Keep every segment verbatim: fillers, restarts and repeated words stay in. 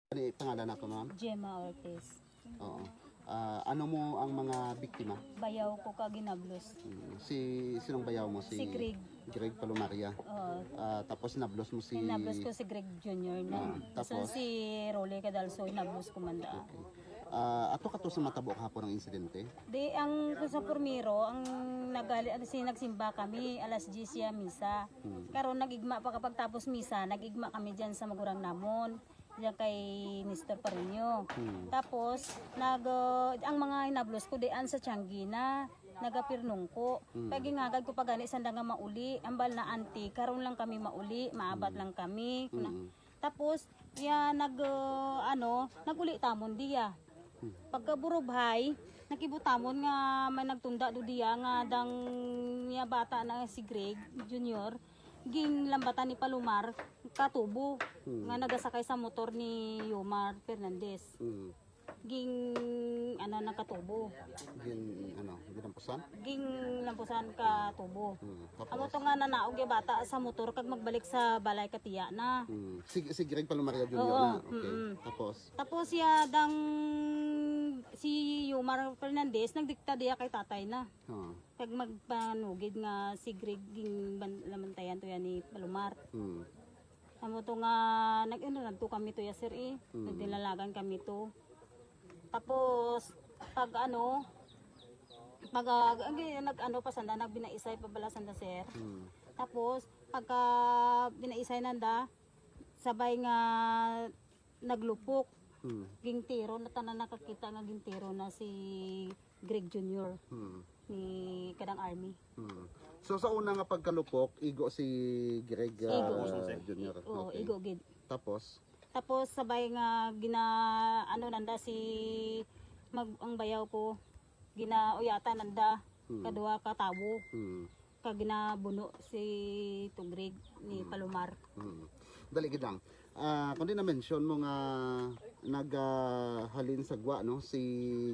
Ano yung pangalan nato, ma'am? Gemma Ortiz. Oo. Ah, ano mo ang mga biktima? Bayaw ko ka ginablos. Mm, si, sinong bayaw mo? Si Greg. Greg Palomaria. Oo. Ah, tapos nablos mo si Nablos ko si Greg Junior na. Ah, tapos? Si Rolly Cadalso, nablos ko man da. Okay. Ah, ato ka to sa matabo kahapon ang insidente? Di, ang sa primero, ang nagali, ang si, nagsimba kami, alas diyes siya misa. Hmm. Karon nag-igma pa kapag tapos misa, nag-igma kami diyan sa magurang namon, diyan kay Mister Parinyo. Hmm. Tapos, nag, uh, ang mga hinablos ko diyan sa Tiangge na, nagapirnungko. Hmm. Pag gingagad ko pa gani sanda nga mauli, ambal na, "Auntie, karon lang kami mauli, maabat Hmm. lang kami." Hmm. Tapos, ya, nag, uh, ano, naguli tamon diya. Hmm. Pagkaburubhay, nakibutamon nga may nagtunda do diya nga dang niya bata na si Greg Junior, ginlambatan ni Palomar ka tubo Hmm. nga nagasakay sa motor ni Yomar Fernandez. Hmm. Ging, ano, nagkatubo. Gin, ano, ginampusan? Ging lampusan ka tubo. Hmm. Amo Tapos, to nga nanaog ya bata sa motor kag magbalik sa balay ka tiya na. Hmm. Si, si Greg Palomaria Junior Oo, na. Okay. Mm-mm. Tapos, Tapos ya dang si Yomar Fernandez nagdikta diya kay tatay na. Ha. Kag magpanugid nga si Greg ging ban-, lamantayan to yan ni Palomar. Hmm. Amo to nga nag-, ano lang to kami to ya, sir, eh. Hmm. Nagdilalagan kami to. Tapos, pag ano, pag, ah, ag-, nag-ano pa sanda, nagbinaisay pa bala sanda, sir. Hmm. Tapos, pagka binaisay nanda, sabay nga naglupok. Hmm. Gintiro na tanan nakakita nga gintiro na si Greg Junior Hmm. ni kadang army. Hmm. So, sa una nga pagkalupok, igo si Greg, Igo. ah, Junior. Oo, Okay. igo gid. Tapos? Tapos sabay nga gina-, ano nanda si mag-, ang bayaw ko, ginauyatan nanda Hmm. kaduha ka tawo. Hmm. Kag ginabuno si Tugreg ni Hmm. Palomar. Hmm. Dali gid lang. Ah, kundi na-mention mo nga nag, ah, halin sa gwa, no, si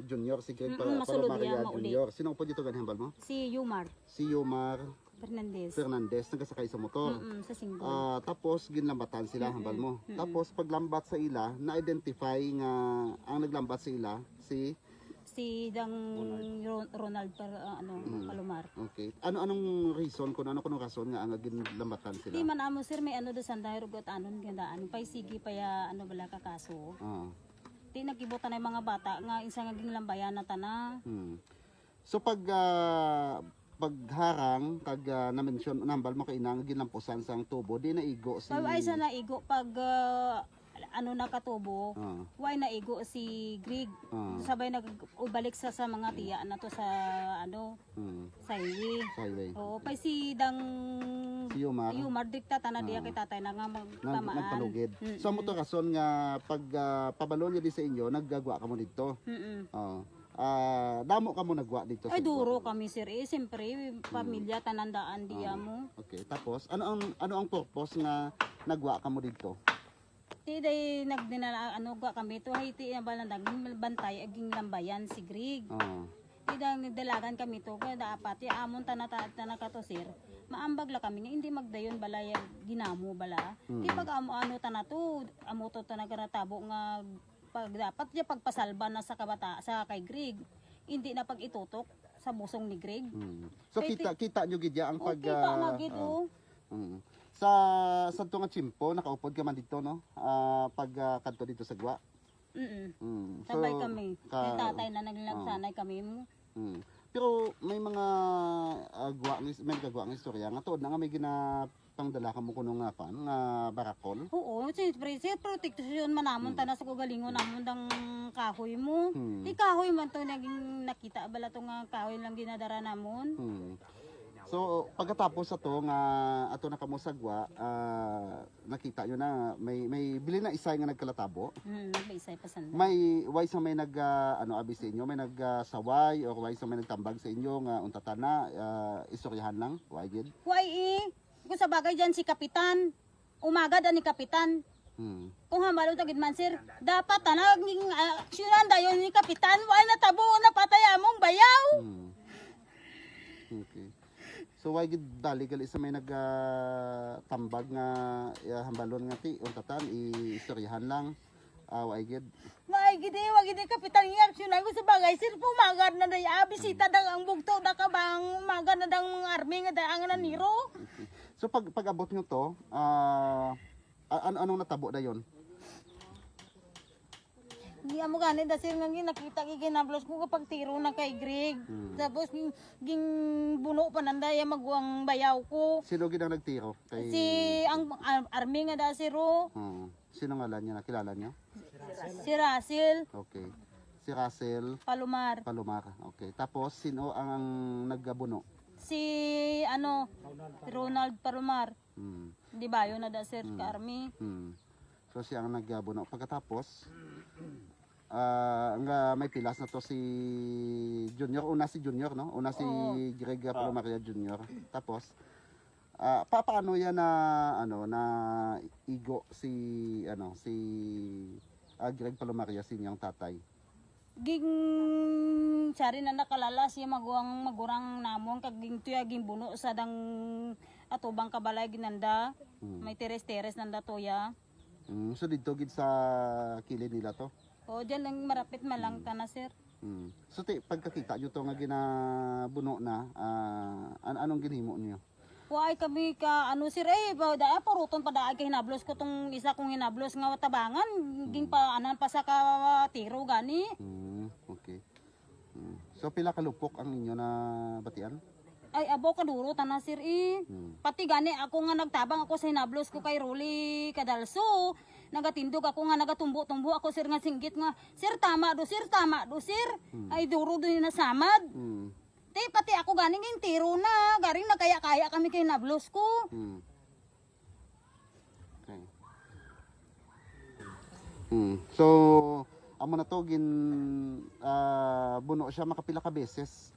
Junior, si Greg Mm, Pal-, masulod Palomaria niya, mauli. Junior. Sino po dito ganyan hambal mo? Si Yomar Si Yomar Fernandez. Fernandez, nagasakay sa motor. Mm-mm, sa single. Ah, tapos ginlambatan sila, Mm-mm. hambal mo. Mm-mm. Tapos paglambat sa ila, na-identify nga ang naglambat sa ila si Si Dang Ron-, Ronald Par-, ah, ano, Mm. Palomar. Okay. Ano, anong reason, kung ano, kung rason nga ang ginlambatan sila? Di man amo, sir, may ano do sanda, rugot anon gandaan. Pay sige pa ya, ano bala ka kaso. Ah. Di nagkibutan na yung mga bata nga isa nga ginlambayan na tana. Hmm. So pag, ah, pagharang kag, ah, na-mention, nambal mo kaina nga ginlampusan sang tubo, di naigo si Pag ay sa naigo, pag, ah, ano, nakatubo, Ah. Way naigo si Greg. Ah. Sabay nag-, ubalik sa, sa mga tiya na to sa, ano, Hmm. sa highway. Sa highway. Oo, pay si Dang Si Yomar. Yomar, dikta tana diya Ah. kay tatay na nga Nag-, magtamaan. nagpanugid. Mm-mm. So, amo to rason nga pag, ah, pabalo niya di sa inyo, naggagwa ka mo didto. Mm-mm. Oo. Ah, damo ka mo nagwa dito Ay, sa duro Guam? kami, sir. Eh, siyempre, Mm. pamilya, tanandaan diya Ah, mo. Okay. Tapos, ano ang, ano ang purpose nga nagwa ka mo dito? Ti day nagdinala, ano, gwa kami to, hay ti na ba lang bantay, aging lambayan si Greg. Oo. Ti day nagdalagan kami to, kaya dapat, ti amon tana, ta-, tana ka to, sir. Maambag la kami nga hindi magdayon bala ya ginamo bala. Ti Mm. pag amo, ano, tana to, amo to, tana, natabo nga pag dapat ya pagpasalba na sa kabata, sa kay Greg, hindi na pag-itutok sa busong ni Greg. Mm. So, Kay kita, ti- kita nyo gid ya ang O, pag, kita na ah, gid, ah, oh. mm. Sa, sa to nga tiyempo, nakaupod ka man dito, no? Ah, pag, ah, kadto dito sa Gwa. Mm-mm. Mm. Sabay So, kami. ka- Yung tatay na naglalagsanay kami mo. Mm. Pero may mga, ah, gwa nga is-, may gagwa nga istorya nga tuod na nga may ginapangdala ka mo kuno nga pan, nga barakol? Oo, siyempre, sir, proteksyon man namon Mm. tana sa kaugalingon namon dang kahoy mo. Mm. Di kahoy man to naging nakita bala to nga kahoy lang ginadara namon. Mm. So, pagkatapos ato nga ato na kamo sa Gwa, ah, nakita nyo na may, may bili na isay nga nagkalatabo. Mm, may isay pa sanda. May, way sa may nag, ah, ano, abi sa inyo, may nag, ah, saway or way sa may nagtambag sa inyo nga unta tana, ah, istoryahan lang, way gid? Way, eh. Kung sa bagay dyan, si Kapitan, umagad ani Kapitan. Hmm. Kung hambalon ta gid man, sir, dapat tana, ah, aksyonan dayon ni Kapitan, way natabo, napatay among bayaw. Hmm. Okay. So, way gid dali gali sa may nag, ah, tambag nga, ah, hambalon nga ti, unta tan, i-istoryahan lang. Ah, wa gid. Maay gid eh, wa gid eh, kapitan nga aksyon ako sa bagay, sir, pumagad na day, ah, bisita da ang bugto, da ka bang umagad na dang mga army nga da ang naniro. Okay. So, pag, pag-abot nyo to, ah, a-, an-, anong natabo dayon? Di amo gani da, sir, nga nakita, giginablos ko kapag tiro na kay Greg. Hmm. Tapos, ging, ging buno pa nanda, ya maguang bayaw ko. Sino gid ang nagtiro? Kay Si, ang, ang army nga da, sir, oh. Hmm. Sino ngalan niya? Nakilala niyo? Si Russell. Okay. Si Russell Palomar. Palomar. Okay. Tapos, sino ang, ang nagabuno? Si, ano, Ronald Palomar. Hmm. Di ba, yun na da, sir, Hmm. ka army? Hmm. So, siya ang nagabuno. Pagkatapos, ah, nga may pilas na to si Junior. Una si Junior, no? Una si Oo. Greg Oo. Palomaria Junior. Tapos, ah, pa-, paano yan na, ano, na igo si, ano, si, ah, Greg Palomaria, si inyong tatay? Ging, sari na nakalala siya maguang magurang namon, kag ging tuya ging buno sa dang atubang kabalay ginanda. Hmm. May teres-teres nanda tuya. Mm, so dito gid sa kilid nila to? O, dyan lang marapit malang Hmm. tana, sir. Mm. So ti, pagkakita nyo to nga ginabuno na, ah, an-, anong ginhimo niyo? Waay kami ka, ano, sir, eh, ba, da, paruton pa daan kay hinablos ko tong isa kong hinablos nga tabangan, Hmm. ging pa, anan pa sa ka tiro gani. Mm, okay. Hmm. So, pila ka lupok ang inyo na batian? Ay, abo, kaduro tana, sir, eh. Hmm. Pati gani ako nga nagtabang ako sa hinablos ko kay Rolly Cadalso, nagatindog ako nga nagatumbo-tumbo ako, sir, nga singgit nga, "Sir, tama do, sir, tama do, sir." Hmm. Ay, duro do yung nasamad. Hmm. Te, pati ako gani nga tiro na, garing nagkaya-kaya kami kay hinablos ko. Hmm. Okay. Hmm. So, amo na to, gin, ah, buno siya makapila ka beses.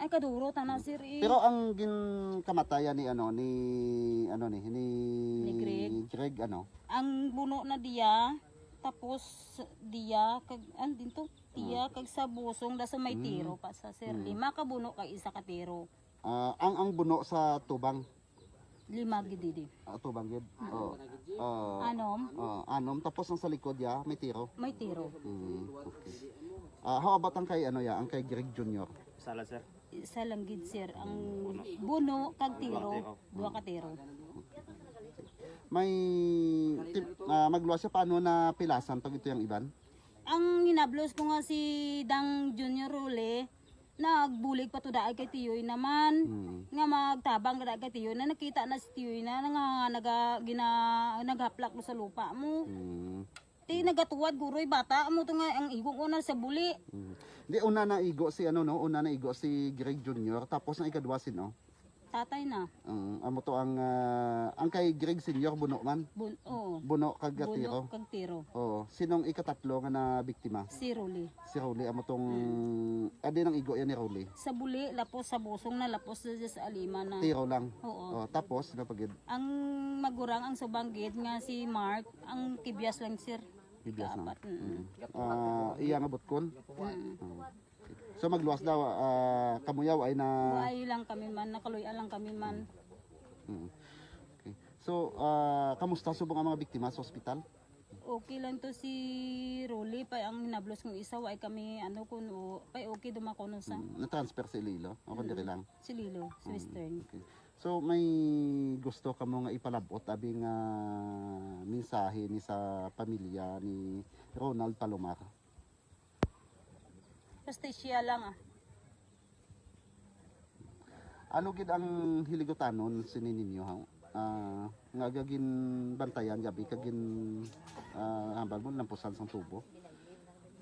Ay, kaduro tana, sir, eh. Pero ang ginkamatayan ni, ano, ni, ano ni, ni Ni Greg. Greg, ano? Ang buno na diya, tapos diya, kag, an, din to? Tiya, Hmm. kag sa busong, da sa may Hmm. tiro pa sa, sir. Hmm. Lima ka buno kag isa ka tiro. Ah, ang, ang buno sa tubang? Lima gid didi. Ah, tubang gid. Oh. Oh. Anom. Oh, anom. Tapos ang sa likod ya, may tiro. May tiro. Mm, okay. Ah, how about ang kay ano ya, ang kay Greg Junior? Sala, sir. Isa lang gid, sir, ang Buno. buno kag tiro. Tiro. Duha ka tiro. May tip, ah, magluwas siya paano na pilasan pag ito yung iban? Ang hinablos ko nga si Dang Junior Rule, nagbulig pa to daay kay Tiyoy naman. Mm. Nga magtabang ka daay kay Tiyoy na, nakita na si Tiyoy na nga naga, gina, naghaplak do sa lupa mo. Mm. Ti nagatuwad guroy bata mo to nga ang igo ko na sa buli. Mm. Di, una na igo si ano, no, una na igo si Greg Junior, tapos ang ikadwa sino? Tatay na. Mm, amo to ang, ah, ang kay Greg Senior, buno man. Bun-, oo. Buno kag Buno tiro. kag tiro. Oo. Sinong ikatatlo nga na biktima? Si Rolly. Si Rolly, amo tong, Mm. adi nang igo yan ni Rolly. Sa buli, lapos sa busong na, lapos sa, sa alima na. Tiro lang. Oo. Oh, tapos, ano pa gid? Ang magurang, ang subanggid nga si Mark, ang kibyas lang, sir. Kibyas lang. Ikaapat, mm. Mm. Ah, iya nga butkon? Mm. Mm. So magluwas daw, ah, kamuyaw ay na Buhay lang kami man, nakaluya lang kami man. Mm. Okay. So, ah, kamusta subong ang mga biktima sa ospital? Okay lang to si Rolly, pa ang hinablos kong isa, wa ay kami, ano, kuno, pa okay dumakuno sa Mm. Na-transfer sa Iloilo? O kung Mm. diri lang? Si Lilo, sa Mm. Western. Okay. So may gusto kamo nga ipalabot abi nga mensahe ni sa pamilya ni Ronald Palomar? Hustisya lang, ah. Ano gid ang hiligutanon sini ninyo, ha? Ah, nga gaginbantayan gabi kag gin, ah, hambal mo lampusan sang tubo?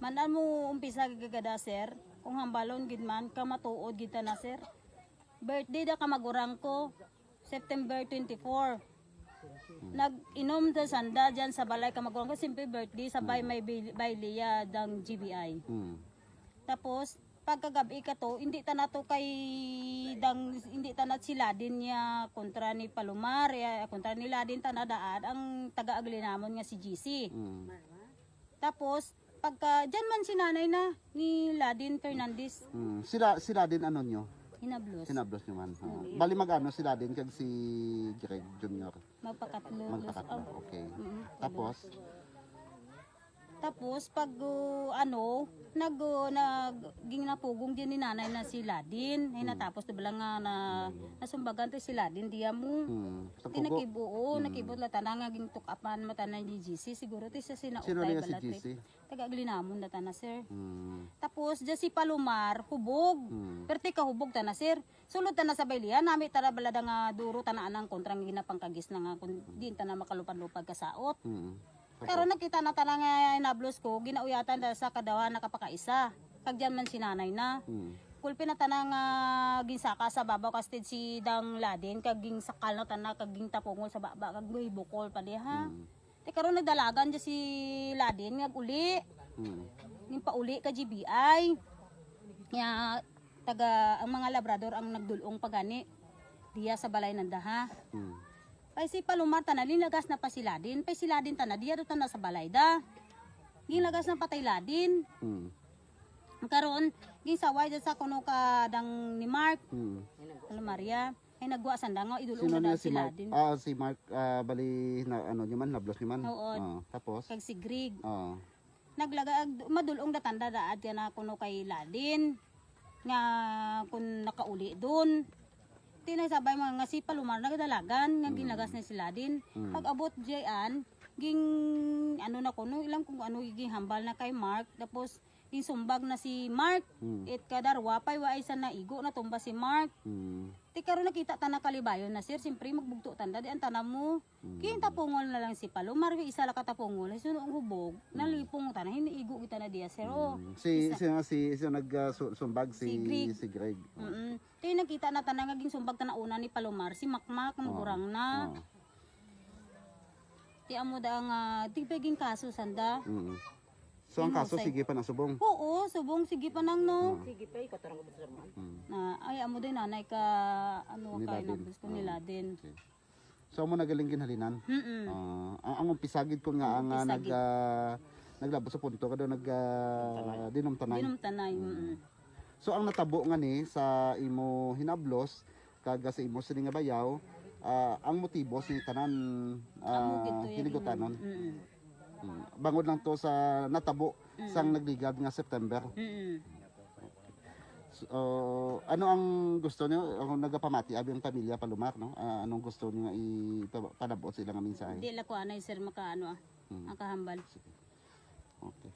Man-an mo umpisa gagada, sir, kung hambalon gid man ka matuod gid ta na, sir. Birthday da ka magurang ko, September twenty-four. Nag-inom sa sanda dyan sa balay ka magurang ko, simple birthday, sa bay Hmm. may bil-, bay liya dang G B I. Hmm. Tapos, pagkagabi ka to, hindi ta na to kay dang, hindi ta na sila din niya kontra ni Palomar, ya, kontra ni Ladin ta na daad ang taga-aglinamon nga si G C. Hmm. Tapos, pagka, dyan man si nanay na, ni Ladin Fernandez. Hmm. Sila, sila din ano nyo? Hinablos. Hinablos nyo man. Oo. Mm. Bali mag-ano sila din kag si Greg Junior? Magpakatlo. Magpakatlo. Ah, okay. Mm, tulo. Tapos? Tapos pag uh, ano, nag uh, nag ginapugong din ni nanay na si Ladin. Ay natapos na bala nga na nasumbagan to si Ladin diya mo. Hmm. Sa Ti pugo? Nakibuo, Hmm. Nakibot la tanan nga gintukapan mo tanan ni G C. Siguro ti sa Sino sinaupay niya si bala ti. G C? Taga Aglinamon na tanan, sir. Hmm. Tapos diya si Palomar, hubog. Hmm. Perte ka hubog tana, sir. Sulod tana sa baylihan, nami tara balada nga duro tana anang kontra nga ginapangkagis na nga kung di tana makalupad-lupad ka saot. Hmm. Karon nakita na tana nga inablos ko, ginauyatan da sa kadawa nakapakaisa. Kag diyan man si nanay na. Hmm. Kulpi na tana nga ginsaka sa babaw ka stage si Dang Ladin, kag ginsakal na tana, kag gintapungol sa baba, kag may bukol pa diha. Hmm. Ti karon nagdalagan diya si Ladin nga uli. Hmm. Ning pauli ka G B I. Nga taga ang mga labrador ang nagdulong pa gani. Diya sa balay nanda ha. Hmm. Pay si Palomar tana, linagas na pa si Ladin. Pay si Ladin tana, diya do tana sa balay da. Ginlagas na patay Ladin. Hmm. Karon, ginsaway da sa kuno ka dang ni Mark. Hmm. Ano Maria? Ay nagwa sanda nga idulong Sino na niya si si Mark? Ladin. Ah, si Mark, ah, bali na ano niya man, nablos niya man. Oo. Ah, tapos? Kag si Greg. Ah. Naglaga ag- madulong da tanda daad ka na kuno kay Ladin nga kun nakauli dun. Ti nagsabay mga nga si Palomar nagdalagan nga Mm. Ginagas na si Ladin. Mm. Pag abot diyan, ging ano na kuno, ilang kung ano gihambal na kay Mark, tapos ginsumbag na si Mark. Mm. It kadarwa pay wa ay sa naigo na tumba si Mark. Mm. Ti karon nakita ta na kalibayon na, sir, simpre magbugto tanda di ang tanan mo. Mm. Kaya tapungol na lang si Palomar, wi isa la ka tapungol, suno ang hubog, Mm. nalipong ta na, hiniigo kita na diya, sir. Oh, Mm. Si, isa. Si, si, si nag ah, su- sumbag si, Si Greg. Si Greg. Oh. Mm-mm. Kaya nakita na tanan nga ginsumbag ta na una ni Palomar, si Makmak, ang Oo. Gurang na. Oo. Ti amo da nga, di pa ging kaso sanda. Mm. So ang Ano, kaso say- sige pa na subong. Oo, subong, sige pa nang no. Oo. Sige pa, ikaw tarang ko sa Mm. Na, ay, amo din nanay ka, ano, Ni ka, Ladin. Nabdos ko ni Oo. Ladin. Okay. So amo na galing ginhalinan. Mm-mm. Ah, ang, ang umpisa gid ko nga ang ah, Umpisa nag gid. ah, naglabot sa punto kado nag ah, Dinumtanay. Dinumtanay. Mm. Mm-mm. So ang natabo nga ni sa imo hinablos kag sa imo sini nga bayaw, ah, ang motibo sini tanan Amo ah, gid to yung hinigutanon. Ginoo. Mm-mm. Mm. Bangod lang to sa natabo Mm. sang nagligad nga September. Mm-mm. So, ano ang gusto niyo? Ang nagapamati abi ang pamilya Palomar, no? Ah, anong gusto niyo nga ipanabot sa ila nga mensahe? Di la ko anay, sir, makaano ah. Hmm. Ang kahambal. Okay.